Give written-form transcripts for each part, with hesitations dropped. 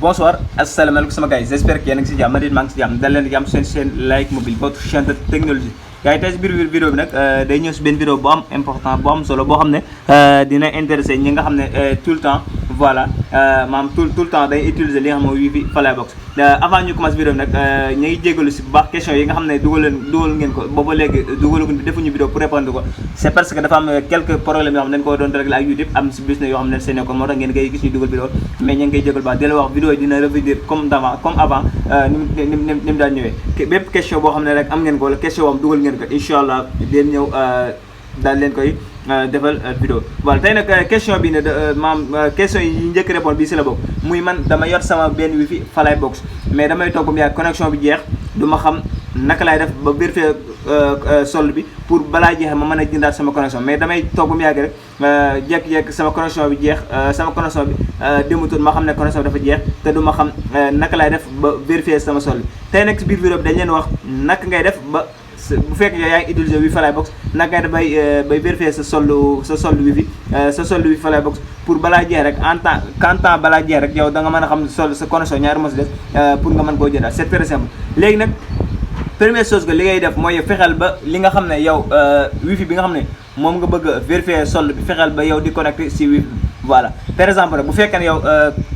bonsoir asalaamaaleykum sama gars yi j'espère que yéen a ngi si jàmm man it maa ngi si jàmm dal leen jàmm seen chaîne Like Mobile votre chaîne de technologie gars yi tey si biir vidéo bi nag day ñëw si benn vidéo bu am important bu am solo boo xam ne dina intéressé ñi nga xam ne tout le temps voilà maanaam tout le temps day utiliser li nga xam ne Wi-Fi Flybox avant ñu commencé vidéo bi nag ñu ngi jégalu si bu baax question yi nga xam ne dugal ngeen ko booba léegi dugalaguñ defuñu vidéo pour répondre ko c'est parce que dafa am quelques problèmes yoo xam ne dañ ko doon régler ak YouTube am si business yoo xam ne seen ko moo tax ngeen koy gis ñu dugal vidéo mais ñu ngi koy jégalu baax di la wax vidéo yi dina revenir comme avant ni mu daan ñëwee bépp question boo xam ne rek am ngeen ko wala question boo xam dugal ngeen ko incha allah den ñëw daal leen koy defal vidéo voilà tey nag question bi ne question yi njëkk répondre bi si la bokk muy man dama yor sama benn Wi-Fi Flybox mais damay toog ba mu yàgg connexion bi jeex du ma xam naka laay def ba vérifier solde bi pour balaa jeexee ma mën a jëndaat sama connexion mais damay toog ba mu yàgg rek jékki-jékki sama connexion bi jeex sama connexion bi demutul ma xam ne connexion bi dafa jeex te du ma xam naka laay def ba vérifier sama solde bi tey nag si biir vidéo bi dañ leen wax naka ngay def ba bu fekkee yaa ngi utiliser Wi-Fi Flybox naka ngay def bay vérifier sa solde Wi-Fi Wi-Fi Flybox pour balaa jeex rek en temps balaa jeex rek yow da nga mën a xam solde sa connexion ñaari moo si des pour nga mën koo jëndaat c'est très simple léegi nag première chose que li ngay def mooy fexeel ba li nga xam ne yow Wi-Fi bi nga xam ne moom nga bëgg a vérifier solde bi fexeel ba yow di connecté si Wi-Fi voilà par exemple rek bu fekkee ne yow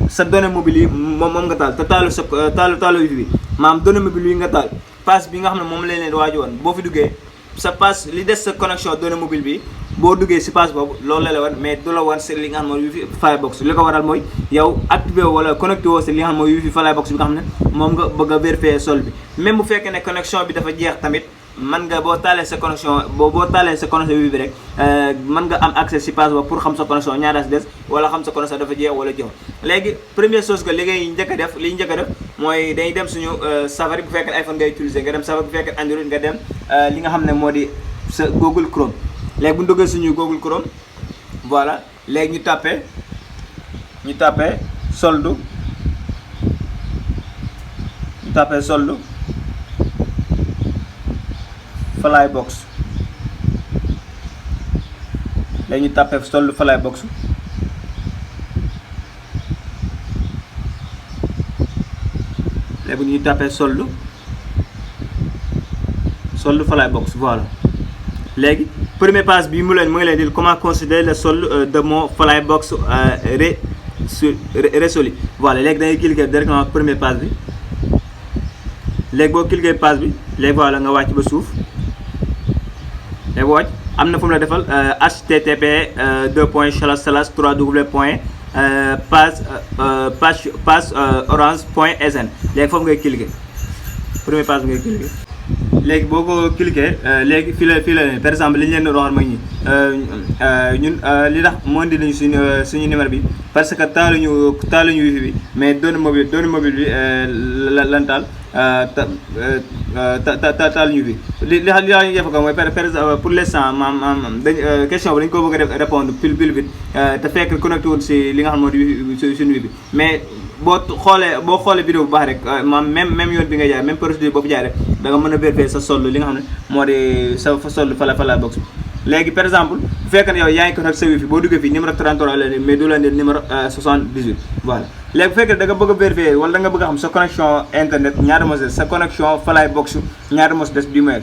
sa données mobile yi moom nga taal te taalu Wi-Fi bi maanaam données mobile yi nga taal pass bi nga xam ne moom lañ leen waaju woon boo fi duggee sa pass li des sa connexion données mobile bi boo duggee si pass boobu loolu la wan mais du la wan si li nga xam ne mooy Wi-Fi Flybox li ko waral mooy yow activé wala connecté woo si li nga xam ne mooy Wi-Fi Flybox bi nga xam ne moom nga bëgg a vérifier solde bi même bu fekkee ne connexion bi dafa jeex tamit man nga boo taalee sa connexion boo taalee sa connexion Wi-Fi bi rek mën nga am accès si pass boobu pour xam sa connexion ñaata si des wala xam sa connexion dafa jeex wala jeexul léegi première chose que li ñu njëkk a def mooy dañuy dem suñu Safari bu fekkee iPhone ngay utiliser nga dem Safari bu fekkee Android nga dem li nga xam ne moo di sa Google Chrome léegi bu ñu duggee suñu Google Chrome voilà léegi ñu tapé solde Flybox léegi ñu tapé solde Flybox léegi ñuy tapé solde Flybox voilà léegi premier page bi mu ngi leen di comment considérer le solde de mon Flybox résolu voilà léegi dangay cliquer directement premier page bi léegi boo cliquer page bi léegi voilà nga wàcc ba suuf léegi boo wàcc am na fu mu la defal http page orange.sn léegi foofu ngay cliquer premier page bi ngay cliquer léegi boo ko cliquer léegi fii la par exemple li ñu leen doon waxoon mooy ñun li tax moo indi nañu suñu numéro bi parce que taaluñu Wi-Fi bi mais données mobile bi lan taal taaluñu bi li ñu def ko mooy pour l'instant dañ question bi dañu ko bëgg a répondre plus vite te fekk connecté woon si li nga xam moo di suñu Wi-Fi mais boo xoolee vidéo bu baax rek même yoon bi nga jaay même procédure boobu jaay rek da nga mën a vérifier sa solde li nga xam ne moo di sa solde Flybox léegi par exemple bu fekkee ne yow yaa ngi connecté sa Wi-Fi boo duggee fii numéro 33 la mais du la ne numéro 78 voilà léegi bu fekkee da nga bëgg a vérifier wala da nga bëgg a xam sa connexion internet ñaata moo si des sa connexion Flybox ñaata moo si des bi mooy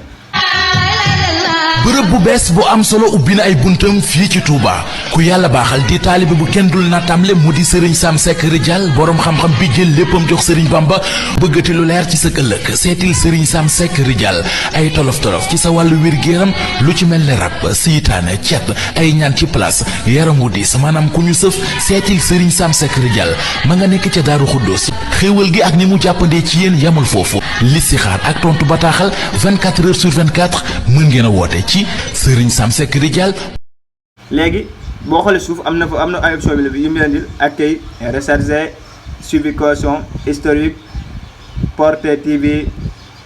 bërëb bu bees bu am solo ubbi na ay buntam fii ci Touba ku yàlla baaxal di taalibe bu kenn dul natamle mu di Serigne Sam Seck Rijal borom xam-xam bi jël léppam jox Serigne Bamba bëggati lu leer ci sa ëllëg seetil Serigne Sam Seck Rijal ay tolof-tolof ci sa wàllu wér-gu-yaram lu ci mel ne rab seytaane cet ay ñaan ci place yaram wu diis maanaam ku ñu sëf seetil Serigne Sam Seck Rijal ma nga nekk ca Daaru Xuddoos xéewal gi ak ni mu jàppandee ci yéen yamul foofu listixaar ak tontu bataaxal 24 heures sur 24 mën ngeen a woote ci Serigne Sam Seck Rijal. léegi boo xoolee suuf am na ay option bi yu mu leen di accueil recharger suivi caution historique portée TV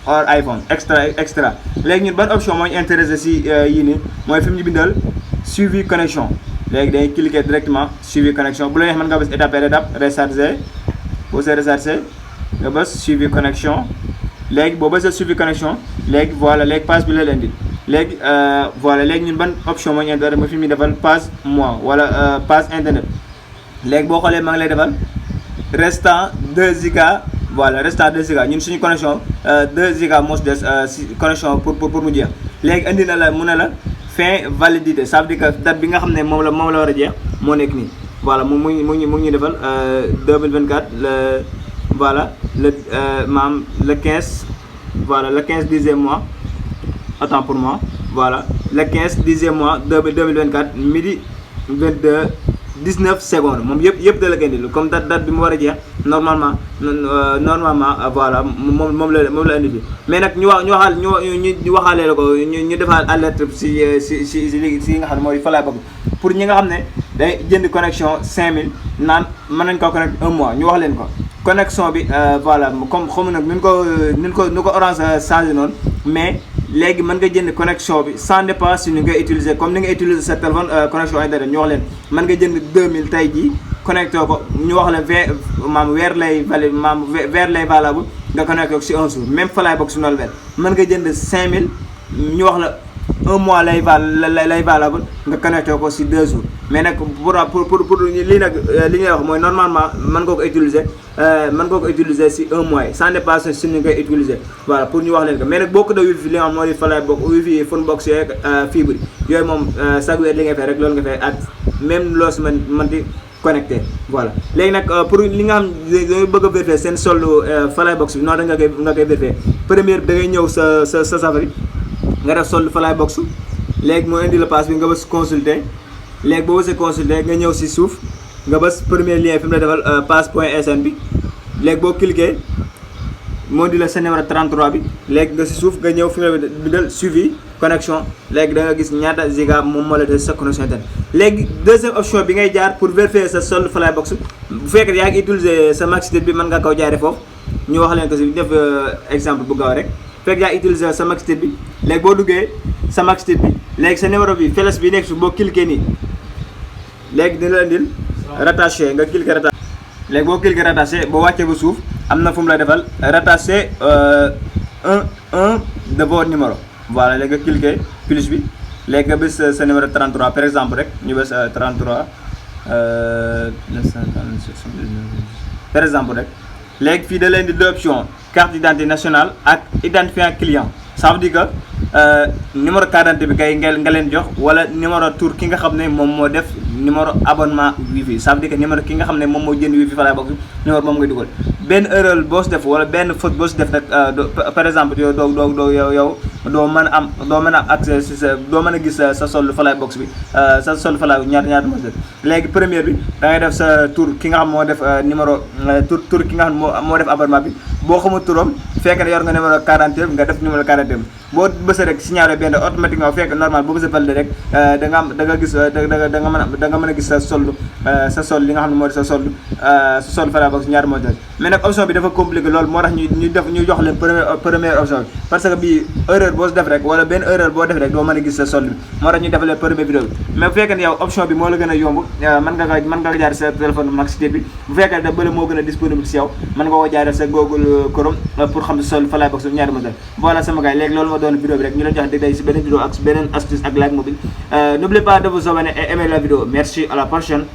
hors iPhone extra léegi ñun ban option moo ñu intéressé si yii nii mooy fi mu ñu bindal suivi connexion léegi dañuy cliquer directement suivi connexion bu la neex mën nga bës étape par étape recharger boo see recharger nga bës suivi connexion léegi boo bësee suivi connexion léegi voilà léegi page bi la leen di léegi voilà léegi ñun ban option moo ñu intéressé mooy fi mu defal page moi wala page internet léegi boo xoolee maa ngi lay defal restant 2 giga voilà restant 2 giga ñun suñu connexion 2 giga moo si des si connexion pour mu jeex léegi indi na la mu ne la fin validité ça veut dire que date bi nga xam ne moom la war a jeex moo nekk nii voilà mu ngi ñu defal 2024 le voilà le maam le 15 voilà le 15 10e mois attends pour moi voilà le 15 10e mois 2024 midi 22 19 secondes moom yëpp da la koy indil comme date bi mu war a jeex normalement voilà moom la indi fi mais nag ñu waxaalee la ko ñu defaat alerte si nga xam ne mooy fa laay bëgg pour ñi nga xam ne day jënd connexion 5000 naan mën nañ ko connecté un mois ñu wax leen ko connexion bi voilà comme xam nag nu ko Orange changé noonu mais léegi mën nga jënd connexion bi sans dépense si ni nga utiliser comme ni nga utiliser sa téléphone connexion internet ñu wax leen mën nga jënd 2000 tey jii connecté ko ñu wax leen weer lay valable nga connecté ko si un jour même fa laay bokk si noonu mën nga jënd 5000 ñu wax la un mois lay valable nga connecté ko si 2 jours mais nag pour lii nag li ngay wax mooy normalement mën nga ko utiliser si un mois sans dépasser si ni ngay utiliser voilà pour ñu wax leen ko mais nag bokk da wifi li nga xam mooy fa laay bokk wifi phone box yeeg fibre yooyu moom chaque weer li ngay fay rek loolu nga fay ak même loo si mën di connecté voilà léegi nag pour li nga xam dañuy bëgg a vérifier seen solde Falaye box bi noonu nga koy vérifier première da ngay ñëw sa Safari nga def solde Falaye box léegi moo indi la passe bi nga bës consulter léegi boo bësee consulter nga ñëw si suuf nga bës premier lien fi mu la defal passe.sn bi léegi boo cliquer moo di la sa numéro 33 bi léegi nga si suuf nga ñëw fi nga bindal suivi connexion léegi da nga gis ñaata giga moom moo la des sa connexion internet léegi deuxième option bi ngay jaar pour vérifier sa solde Falaye box bu fekkee yaa ngi utiliser sa Maxtel bi mën nga ko jaaree foofu ñu wax leen ko si def exemple bu gaaw rek fekk yaa utiliser sa Maxtel bi léegi boo duggee sa Maxtel bi léegi sa numéro bi feles bi nekk su boo cliquer nii léegi dina la indil rattaché nga cliquer rattaché léegi boo cliquer rattaché boo wàccee ba suuf am na fu mu la defal rattaché un de vos numéros voilà léegi nga cliquer plus bi léegi nga bës sa numéro 33 par exemple rek ñu bës 33 par exemple rek léegi fii da leen di deux options carte d'identité nationale ak identifiant client ça veut dire que numéro carte d'identité bi kay nga leen jox wala numéro tour ki nga xam ne moom moo def numéro abonnement wifi ça veut dire que numéro ki nga xam ne moom moo jënd wifi Falaye box numéro moom ngay dugal benn erreur boo si def wala benn faute boo si def nag par exemple yow doo mën a accès si sa doo mën a gis sa solde Falaye box bi sa solde Falaye ñaata moo si def léegi première bi da ngay def sa tour ki nga xam moo def numéro tour ki nga xam moo def abonnement bi boo xamul turam fekk ne yor nga numéro 40 nga def numéro 40 boo bësee rek signalé benn automatiquement fekk normal boo bësee validé rek da nga gis da nga mën a gis sa solde li nga xam ne moo di sa solde Falaye box ñaata moo def mais nag option bi dafa compliqué loolu moo tax ñu jox leen première option bi parce que bii erreur boo si def rek wala benn erreur boo def rek doo mën a gis sa solde bi moo tax ñu def leen première vidéo bi mais bu fekkee ne yow option bi moo la gën a yomb mën nga ko jaar sa téléphone Maxtel bi bu fekkee ne da bële moo gën a disponible si yow mën nga ko jaaree sa Google Chrome pour xam sa solde Falaye box bi ñaata moo def voilà sama gars léegi loolu moo doon vidéo bi rek ñu leen jox dégg day si beneen vidéo ak beneen astuce ak like mobile n'oubliez pas de vous abonner et aimer la vidéo merci à la prochaine.